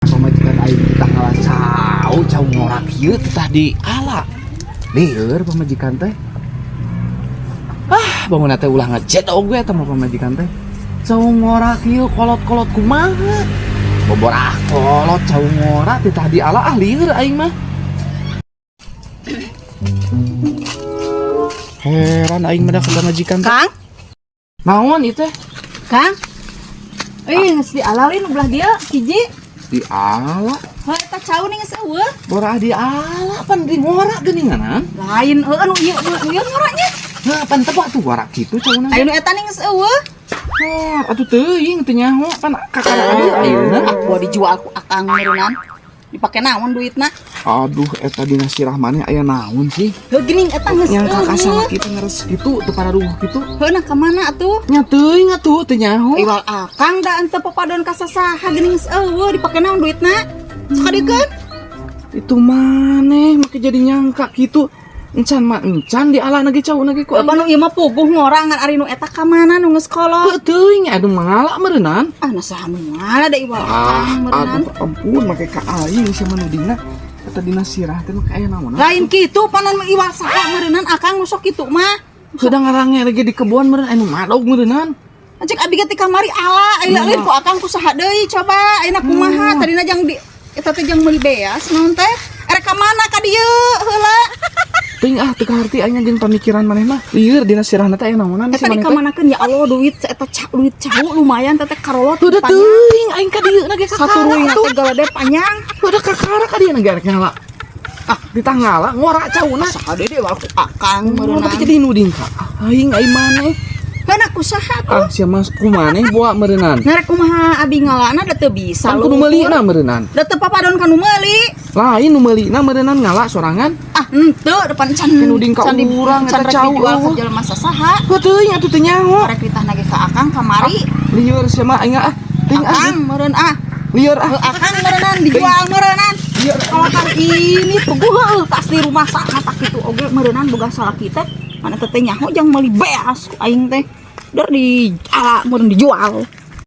Pamajikan aing kita ngala cau, cau ngora kieu teh tadi ala. Lieur pamajikan teh. Ah, bangun teh ulah ngecet oge eta mah pamajikan teh. Cau ngora kieu kolot-kolot kumaha? Boborah kolot cau ngora teh tadi ala, ah lieur aing mah. Heran aing mah da ka pamajikan teh. Kang, Naon ieu teh? Kang. Eh, geus dialalin belah dia hiji. Di ala. Heuh, eta cau nih geus eueuh. Borah di ala pan di ngora geuninganan. Lain heueuh nu ieu nu ieu ngoranya. Nah, pan tebak tuh warak gitu cauna. Aya nu eta nih geus eueuh. Oh, atuh teuing teu nyaho pan kakara adi ayeuna. Ah, buat dijual ku akang meureunnan. Dipake naon duitna? Aduh, eta dina sirah maneh aya naon sih? Heuh geuning eta geus Yang kakak eueuh. salah kita ngeres gitu teu pararuh gitu. Heuh nah ka mana atuh? Nya teuing atuh teu nyaho. Iwal akang da ente papadon ka sasaha geuning geus eueuh dipake naon duitna? Sok kadiekeun. Itu maneh make jadi nyangka gitu. Encan mah encan di ala ge cauna ge ku Apa nu ieu mah puguh ngora ngan ari nu eta ka mana nu geus kolot? Heuh teuing aduh mangala meureunnan. Ah, nah saha nu ngala da iwal Ah, akang meureunnan. aduh ampun make ka aing sia mah nu dina. Eta dina sirah teh make aya naon? Lain kitu panan mah iwal saha meureunnan akang nu sok kitu mah. Sudah ngarange lagi di kebun meureun anu madog meureunnan. Cek abi ge ti kamari ala, ayeuna lain ku akang ku saha deui coba, ayeuna kumaha tadina jang di eta teh jang meuli beas naon teh? Erek ka mana ka dieu heula? Teuing ah teu kaharti aing jeung pamikiran maneh mah. Lieur dina sirahna teh aya naonan Eta si maneh teh. dikamanakeun ya Allah duit eta ca duit cau lumayan teh karolot Udah panjang. teuing aing ka dieu na ge Satu kakara ruing atuh. teh galede panjang. Udah kakara ka dieu na ge rek ngala. Ah, ditangala ngora cauna. Saha deui deui ku akang Meureun meureunnan. jadi nuding ka aing aing maneh. Heuna ku saha tuh? Ah, sia mas ku maneh boa meureunnan. Ngarek kumaha abi ngalana da teu bisa. Kan kudu meulina meureunnan. Da teu papadon ka nu meuli. Lain nu meulina meureunnan ngala sorangan. Ah, henteu depan can Kan nuding ka can di urang can eta rek cau dijual ka eueuh. jelema sasaha. Heuh teuing atuh teu nyaho. Rek ditah nage ka akang kamari. Lieur sia mah aing ah. Teuing ah. Akang meureun ah. Lieur ah. Heuh, akang meureunnan dijual meureunnan. Lieur. Kalau kan ini puguh heueuh pasti rumah sakit tak kitu oge meureunnan boga salaki teh. Mana teh nyaho jang meuli beas ku aing teh. Der di ala meureun dijual.